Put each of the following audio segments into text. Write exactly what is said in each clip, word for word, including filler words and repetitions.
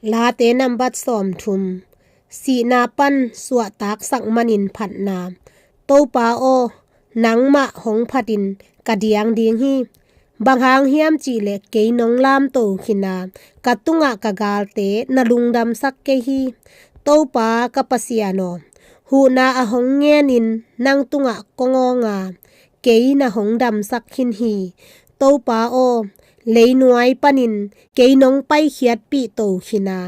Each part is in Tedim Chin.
Late nambat sawmthum. Sihna pan suahtaksak manin phatna. Topa aw, nangmah hong phatin ka diang ding hi. Bang hang hiam cihleh kei nong lamto khin a, ka tungah ka galte na lungdamsak kei hi. Topa ka Pasian aw, huhna a hong ngenin nang tungah kong awng a, kei na hong damsak khin hi. Topa aw, leinuai panin kei nong paikhiatpih to khin a,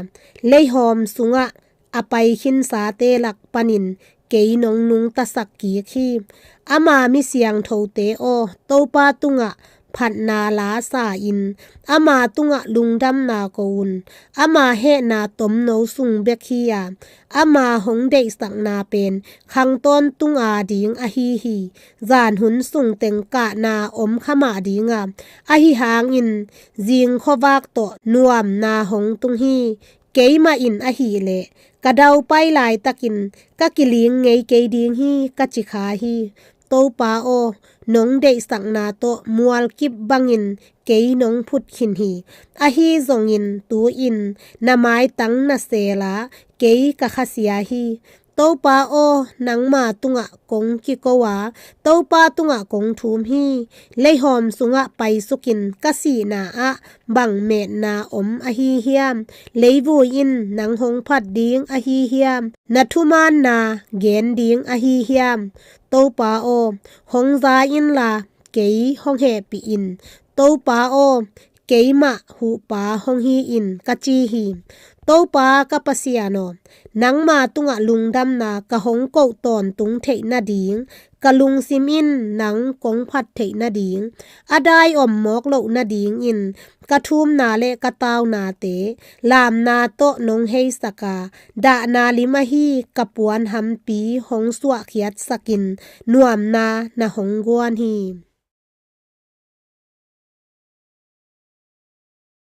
leihawm sungah a pai khinsate lak panin kei nong nungtasak kik hi. Ama mi siangthote aw, Topa tungah phatna la sa-in, ama tungah lungdamna ko un. Ama hehna tomno sung bek hi a, ama hong deihsakna pen khang tawntung a ding ahi hi. Zan hun sung teng kahna om kha mah ding a, ahi hangin zing khuavak tawh nuamna hong tung hi. Keimah in ahih leh ka daupai laitakin ka kiling ngei kei ding hi, ka ci kha hi. Topa aw, nong deihsakna tawh mualkip bangin kei nong phut khin hi. Ahi zongin tu-in na maitang na seel a, kei ka khasia hi. Topa aw, nangma tungah kong kiko a, Topa tungah kong thum hi. Leihawm sungah paisukin ka sihna ah bang metna om ahi hiam? Leivui in nang hong phat ding ahi hiam? Na thumaanna gen ding ahi hiam? Topa aw, hong za inla kei hong hehpih in. Topa aw, keimah huhpa hong hi in, ka ci hi. Topa ka Pasian aw, nangma tungah lungdamna ka hong koh tawntung theih nading, ka lungsim in nang kong phat theih nading, a dai om mawk loh nadingin ka thumna le ka taunate lamna tawh nong heisak a, dahna lim ahi ka puanhampi hong suahkhiatsakin nuamna na hong guan hi.